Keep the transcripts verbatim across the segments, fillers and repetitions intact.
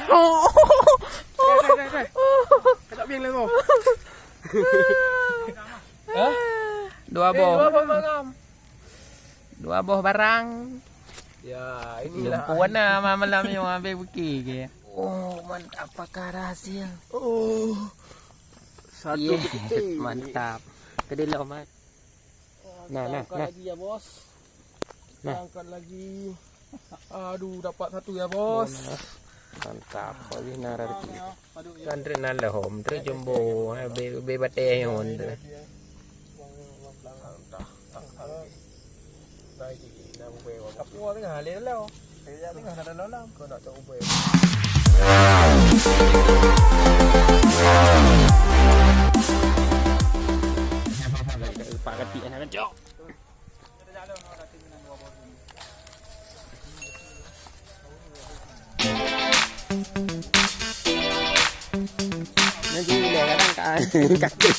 Deh, deh, deh, deh. Kacak bieng lé boh. Hah? Dua boh. Eh, dua boh malam. Dua boh barang. Ya, inilah. Jumpa na ma-, malam nyoe habéh buki ke. Oh, mantap, apakah rahsia? Oh. Satu kepiting. Mantap. Kedai lo, Mat. Nah, nah, nah. Kita angkat lagi ya, Bos. Kita angkat lagi. Aduh, dapat satu ya, Bos. Mantap. Bagi na rezeki. Kan tren na lom, tren jumbo, eh, be, be bateh ngon tu. Kapua tengah lé lalau. Kejak tengah na dalam. Kau nak cok ubé. Pak kati anak cok. Nanti bila kadang ka, kaki.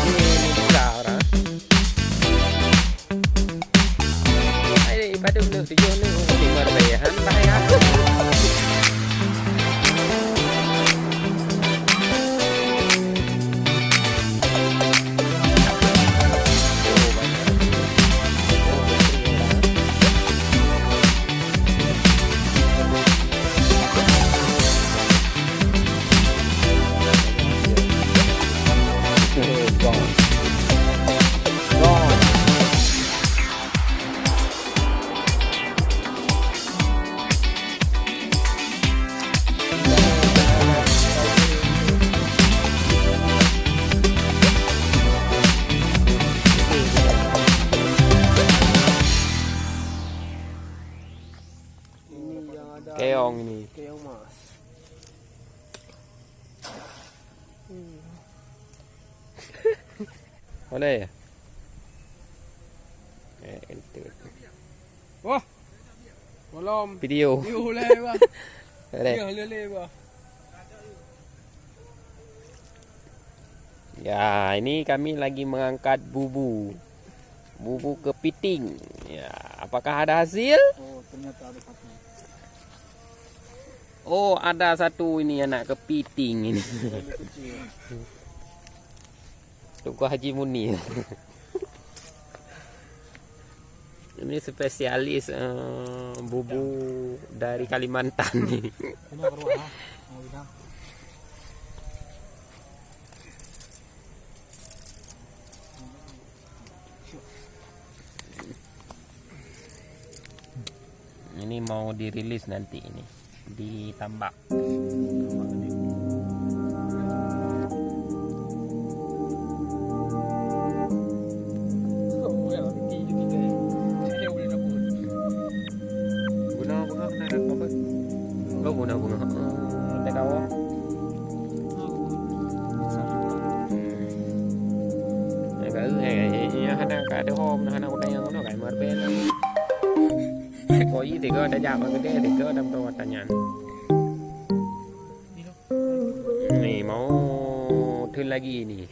Ini, ini buka orang. Hai, pada menurut tujuh ni, oh, ni luar biasa, bahaya. Ini yang ada keong ini. Keong mas. Hmm. Boleh ya? Eh, itu. Wah. Malam. Video. Video lah, bah. Boleh. Ya, lele, bah. Ya, ini kami lagi mengangkat bubu. Bubu kepiting. Ya, apakah ada hasil? Oh, ternyata ada satu. Oh, ada satu ini anak kepiting ini. Teungku Haji Muni. Ini spesialis, eh, bubu dari Kalimantan ni. Ini apa, ha? Oh, ini. Ini mau dirilis nanti ini di tambak. Guna bunga kena apa? Oh, guna bunga. Hmm, teh kawa. Agak eh, eh, eh, hana ka ada hom, hana udah yang ngono kai marbel. Koi tiga ada jam gede tiga ada berapa tanyan. Ni mau thun lagi ni.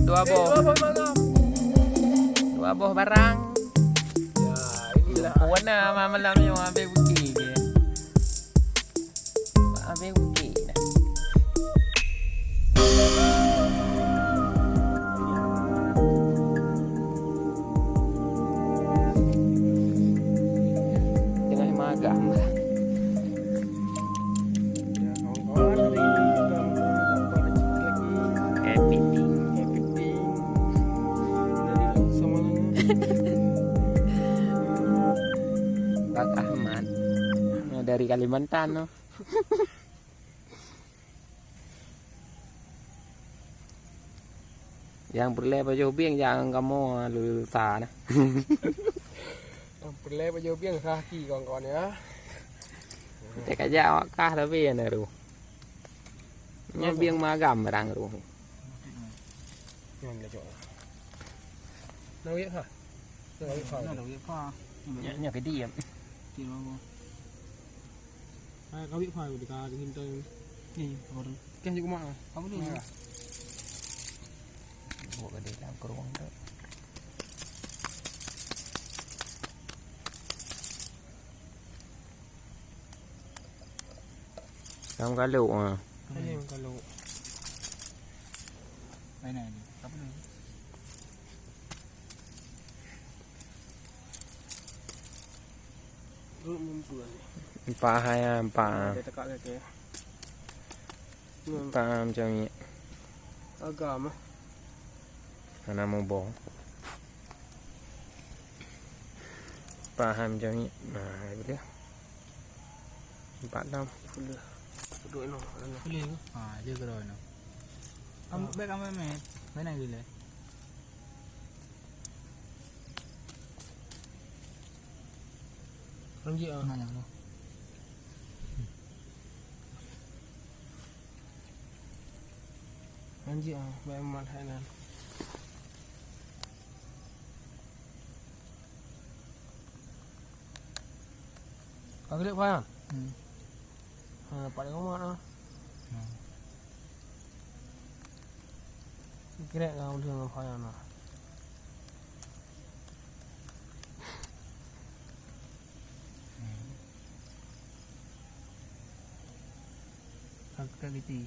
Dua boh. Dua boh barang. Ya, inilah. Warna malam ni habis putih je. Habis uji dah. Tengah magang dah. Happy. Bang Ahmad. Oh, dari Kalimantan, noh. Nyang peureulèe pajoh bieng jangan kamoe lulus sa nah. Nyang peureulèe pajoh bieng sa ki kawan-kawan ya. Teuka jak awak kah tapi ya naru. Nyan bieng magam barang tu. Nyoe laju. Nak wet pha? Nak wet pha? Nak wet pha? Nyoe, nyoe keu diam. Kira apa? Hai, kawet pha, udah ka dingin tu. Ni, baru. Kah juga mak. Apa tu? Mak. Buat ke dalam keruang tu. Dalam kaluk ah. Ada yang kaluk. Lain ada. Apa tu? Empat hai ah, empat ah. Dia tekak kaki. Empat ah macam ni. Agam ah. Hana muboh. Empat hai macam ni. Nah, itu dia. Empat enam. Boleh. Duduk inoe. Boleh ke? Ha, dia gerak inoe. Kamu baik kamu main. Main lagi lah. Lanjut ah. Mana tu? Lanjut ah, baik amat hai nan. Ka klik payah? Hmm. Ha, nampak deungon mak ah. Hmm. Kirek ka ulih ngon payah nah. Hmm. Ka, ka giti.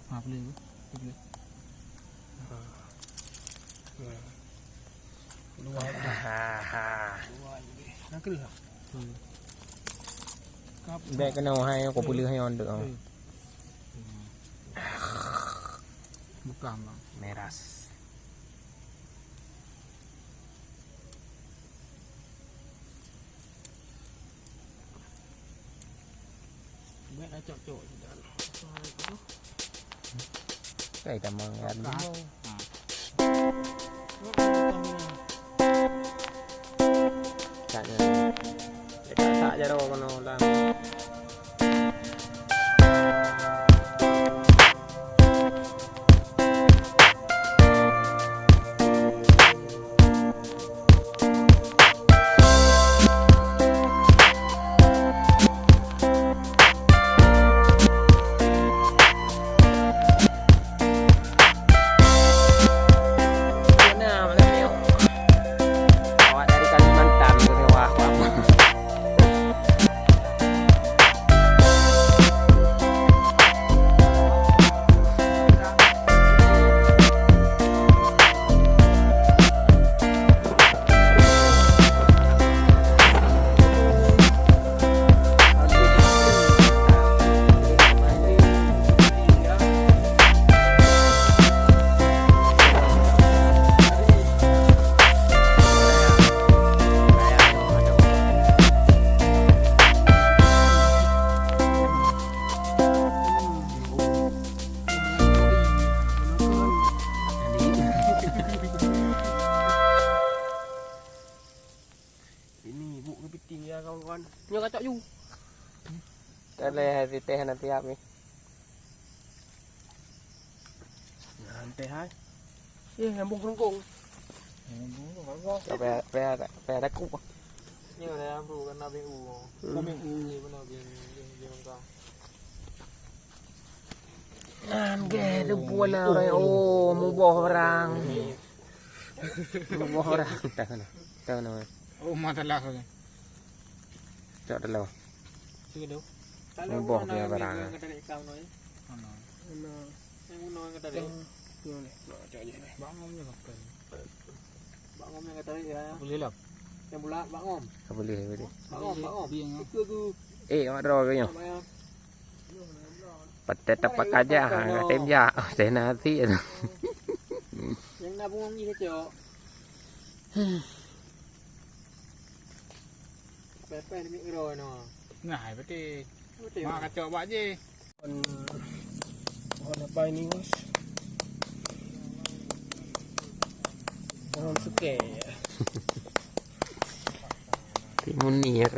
Ha, boleh tu. Boleh. Ha. Ha. Luar. Ha, ha. Luar je. Nak kena tak? Hmm. Kap. Bèk keunoe hai, kau boleh hai on dek. Hmm. Bukan, bang. Meras. Bèk dah cok-cok sudah. Kai tamang kan dulu. Ha. Tak ada. Dekat tak jaro mana orang. Awak dari Kalimantan, kecewa aku apa? Ini buk kepiting ya kawan-kawan. Nyoe kacok ju. Tadi hari teh nanti habis. Nah, teh hai. Eh, nyambung kerungkung. Nyambung kerungkung. Apa, apa, apa ada kup. Ni ada nyambung kena B U. Hmm. Kami U. Ni benar B U. Nan geh, debu na orang. Oh, muboh orang. Muboh orang. Tahu na. Tahu na. Oh, masalah tu. Cok dulu. Sini dulu. Muboh dia barang. Mana? Mana? Yang mana yang tadi? Bang Om ni pakai. Bang Om yang tadi ya. Boleh lah. Yang bulat, Bang Om. Boleh, boleh. Bang Om, Bang Om. Dia yang itu tu. Eh, awak draw ke nyoh? Apa ya? Patah tapak aja, ha, katem ja. Oh, saya nanti. Yang nabung ni kecok. Pepeh demi kero no. Nah, betul. Betul. Mak kacok bak je. Pohon, pohon apa ini, Bos? Pohon suke. Timunir.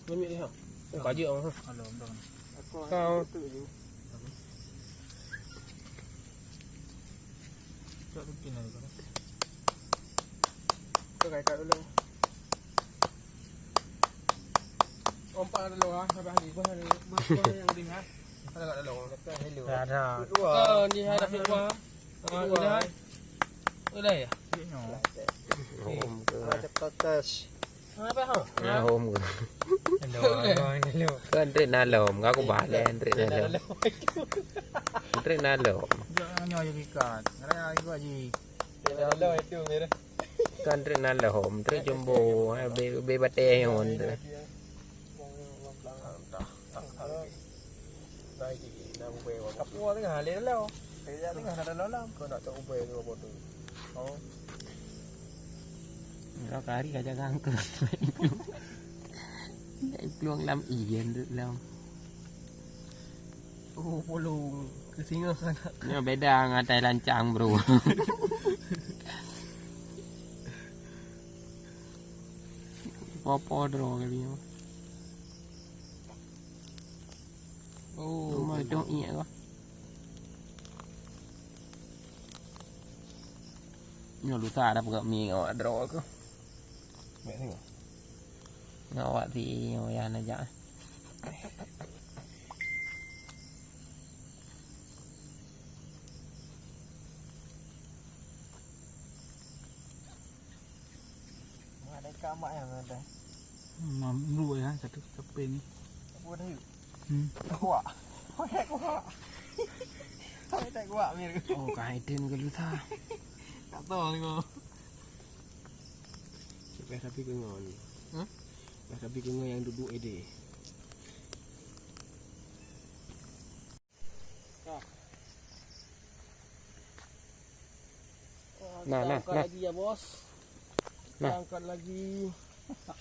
Ambil dia. Oh, kaji orang. Alam dah. Kau. Cok bikin lagi kau. Kau kai kat dulu. Ompak dulu ah, sampai hari. Buah hari. Buah, buah yang di ha. Ada kat dalam. Ada. Kau ni ada buah. Ah, udah. Udah ya? Hom ke? Ada kertas. Apa ha? Ya, hom ke? Hello, hello, hello. Kan trik nalom, aku balik trik nalom. Trik nalom. Jangan nyoy ikat. Raya ikat ji. Hello itu mirah. Kan trik nalom, trik jumbo, eh, be be bateh ngon tu. Kapua tengah lé lalau. Kerja tengah na dalam. Kau nak cak ubé tu apa tu? Oh. Kau kari ka jaga angkut. Peluang lam iyan tu lam. Oh, polong. Ke singa kan. Nyo beda ngan tai lancang, bro. Popo dro kali nyo. Oh, mai dong iek kah? Nyoe lusa dah peugah mi awak droe keuh. Baik tengok. Ngon awak si Wayan aja. Mak ada ikan mak yang ada. Hmm, mam-, dua ya, satu sampai ni. Apa dah yuk? Hmm. Kuak. Pakai kuak. Pakai tak kuak, Mir. Oh, kaitin ke lusa. Tak tahu ni kau. Siapa tapi kengon. Hah? Tapi kengon yang duduk ede. Nah, nah, angkat nah. Lagi ya, Bos. Nah. Angkat lagi.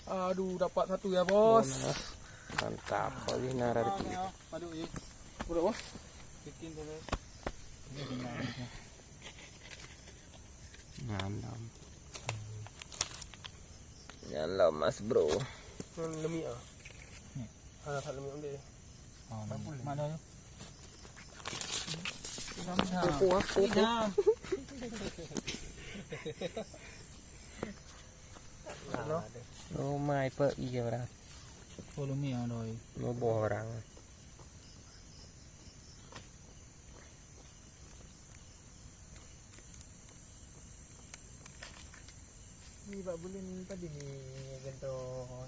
Aduh, dapat satu ya, Bos. Nah. Mantap, kali nah rezeki. Paduk ye. Paduk, Bos. Bikin dulu. Nyan lom. Nyan lom, Mas Bro. Nyan lemi ah. Ni. Ada tak lemi ambil? Oh, mana tu? Kuah, kuah. Oh, mai pe iya orang. Oh, lemi ah doi. Muboh orang. Ni bak buleuen tadi ni gentong. Hah?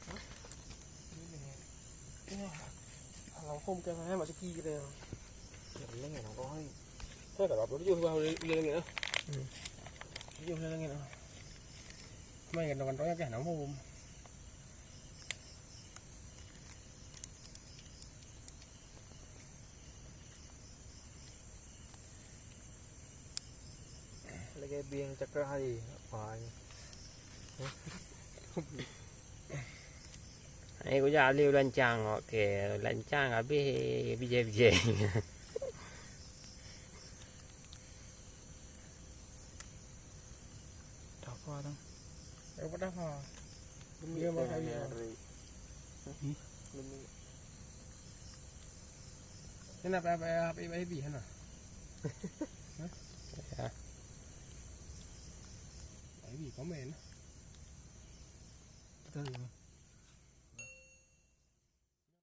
Hah? Ini. Ini. Alangkong bukan saya mak seki kita. Ya, ini kan kau hai. Saya kalau apa tujuh bah boleh boleh langit ah. Hmm. Tujuh boleh langit ah. Main gentong-gentongnya kan, namun. Lagèe bieng cakra hai, apa ni? Hai, kujak alèh lancang, oke, lancang habéh bijèh-bijèh. Dah apa dah? Dah apa dah? Ha. Demi dia makan dia. Hmm? Demi. Kenapa apa apa ibu ibu sana? Hah? Ya. Ibu komen. Betul.